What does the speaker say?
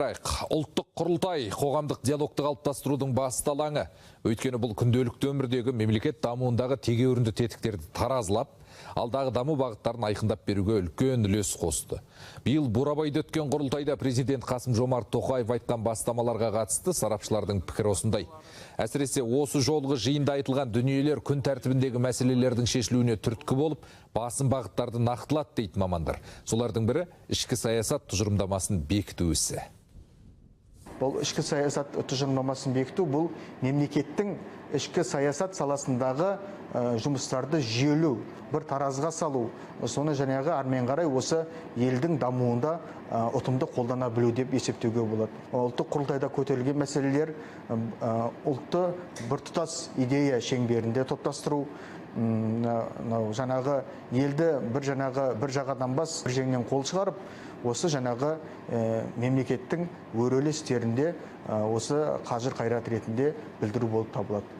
Ұлттық құрылтай қоғамдық диалогты қалыптастырудың басты алаңы. Өйткені бұл күнделікті өмірдегі мемлекет дамуындағы тегеурінді тетіктерді таразылап, алдағы даму бағыттарын айқындап беруге үлкен үлес қосты. Биыл Бурабайда өткен құрылтайда президент Қасым-Жомарт Тоқаев айтқан бастамаларға қатысты сарапшылардың пікірі осындай. Әсіресе осы жолғы жиында айтылған дүниелер күн тәртібіндегі мәселелердің шешілуіне түрткі болып, басым бағыттарды нақтылады дейді мамандар. Солардың бірі ішкі саясат тұжырымдамасын бекіту ісі. Бұл ішкі саясат тұжырымдамасын бекіту, бұл мемлекеттің ішкі саясат саласындағы жұмыстарды жүйелеу, бір таразға салу, соны жаңағы әрмен қарай осы елдің дамуында ұтымды қолдана білу деп есептеуге болады. Ұлттық құрылтайда көтерілген мәселелер ұлтты біртұтас идея шеңберінде топтастыру, мынау жаңағы елді бір жаңағы бір жағадан бас, бір жеңнен қол шығарып, осы жаңағы мемлекеттің өрелі істерінде осы қажыр қайрат ретінде білдіру болып табылады.